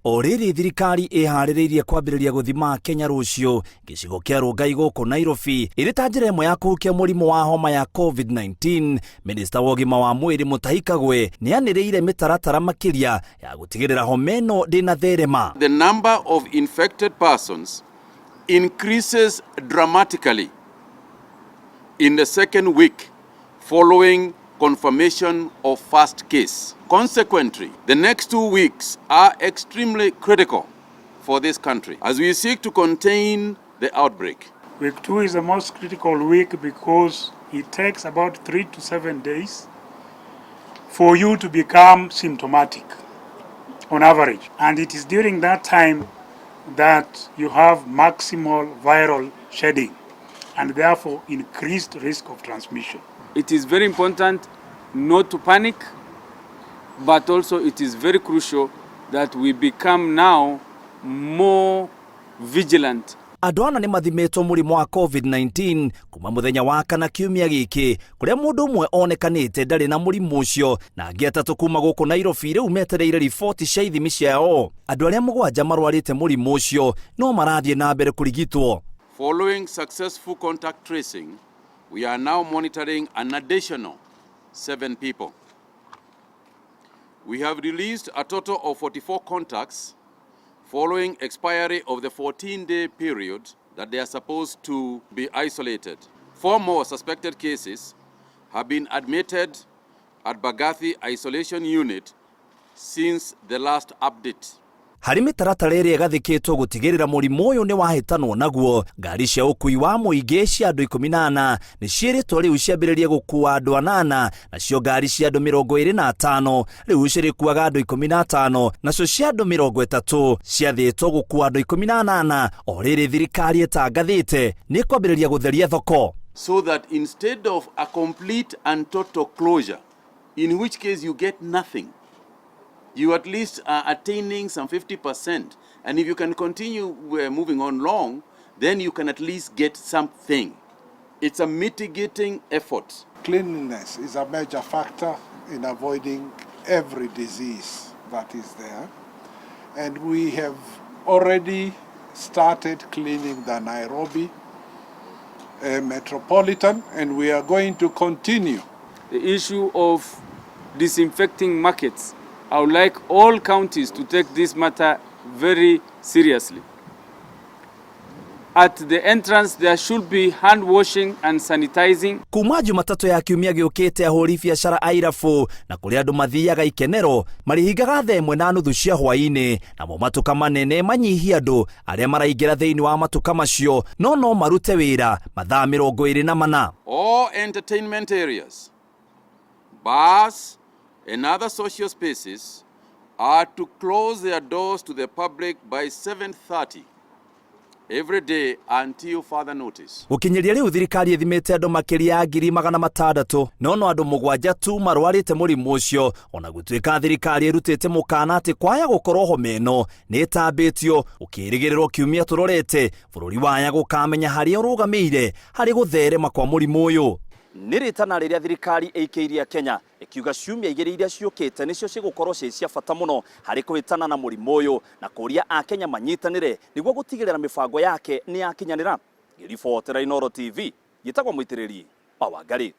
O rĩrĩ thirikari ĩharĩrĩirie kwambĩrĩria gũthima Kenya rũciũ gĩcigo kĩa Rongai gũkũ Nairobi ĩrĩ ta njĩra ĩmwe ya kũhukia mũrimũ wa homa ya COVID-19, minista wa ũgima wa mwĩrĩ Mutahi Kagwe nĩ anĩrĩire mĩtaratara makĩria ya gũtigĩrĩra homa ĩno ndĩnatherema. The number of infected persons increases dramatically in the second week following confirmation of first case. Consequently, the next 2 weeks are extremely critical for this country as we seek to contain the outbreak. Week 2 is the most critical week because it takes about 3 to 7 days for you to become symptomatic on average. And it is during that time that you have maximal viral shedding and therefore increased risk of transmission. It is very important not to panic, but also it is very crucial that we become now more vigilant. Andũ ana nĩ mathimĩtwo mũrimũ wa COVID-19 kuma mũthenya wa kana kiumia gĩkĩ, kũrĩa mũndũ ũmwe onekanĩte ndarĩ na mũrimũ ũcio na angĩ atatũ kuma gũkũ Nairobi rĩu metereire riboti cia ithimi ciao. Andũ arĩa mũgwanja marwarĩte mũrimũ ũcio no marathiĩ na mbere kũrigitwo. Following successful contact tracing, we are now monitoring an additional seven people. We have released a total of 44 contacts following expiry of the 14-day period that they are supposed to be isolated. Four more suspected cases have been admitted at Mbagathi Isolation Unit since the last update. Harĩ mĩtaratara ĩrĩa ĩgathĩkĩtwo gũtigĩrĩra mũrimũ ũyũ nĩ wahĩtanwo naguo, ngari cia ũkui wa mũingĩ cia andũ 14 nĩ ciĩrĩtwo rĩu ciambĩrĩrie gũkua andũ anana, nacio ngari cia andũ 25 rĩu cirĩkuaga andũ 15, nacio cia andũ 30 ciathĩtwo gũkua andũ 18. O rĩrĩ thirikari ĩtangathĩte nĩ kwambĩrĩria gũtheria thoko. So that instead of a complete and total closure, in which case you get nothing, you at least are attaining some 50%. And if you can continue moving on long, then you can at least get something. It's a mitigating effort. Cleanliness is a major factor in avoiding every disease that is there. And we have already started cleaning the Nairobi metropolitan, and we are going to continue. The issue of disinfecting markets, I would like all counties to take this matter very seriously. At the entrance, there should be hand washing and sanitizing. Kuma Jumatatũ ya kiumia gĩũkĩte, ahũri biacara a irabu na kũrĩa andũ mathiaga ikenero marĩhingaga 1:30 cia hwaĩ-inĩ, namo matuka manene manyihie andũ arĩa maraingĩra thĩinĩ wa matuka macio, no no marute wĩra mathaa 24. All entertainment areas, bars, and other social spaces are to close their doors to the public by 7:30 every day until further notice. Gũkinyĩria rĩu thirikari ĩthimĩte andũ makĩria ya 600,000, no no andũ mũgwanja tu marwarĩte mũrimũ ũcio, ona gũtuĩka thirikari ĩrutĩte mũkana atĩ kwaya gũkorwo homa ĩno nĩ ĩtambĩtio. Ũkĩrĩgĩrĩrwo kiumia tũrorete bũrũri waya gũkamenya harĩa ũrũgamĩire harĩ gũtherema kwa mũrimũ ũyũ. Nĩ rĩtana rĩrĩa thirikari ĩikĩirie Kenya ĩkiuga ciumia igĩrĩ iria ciũkĩte nĩcio cigũkorwo ciĩ cia bata mũno harĩ kũhĩtana na mũrimũ ũyũ na kũria akenya manyitanĩre nĩguo gũtigĩrĩra mĩbango yake nĩ yakinyanĩra. Ngĩribotera Inooro TV, ngĩtagwo Mũitĩrĩri wa Wangarĩ.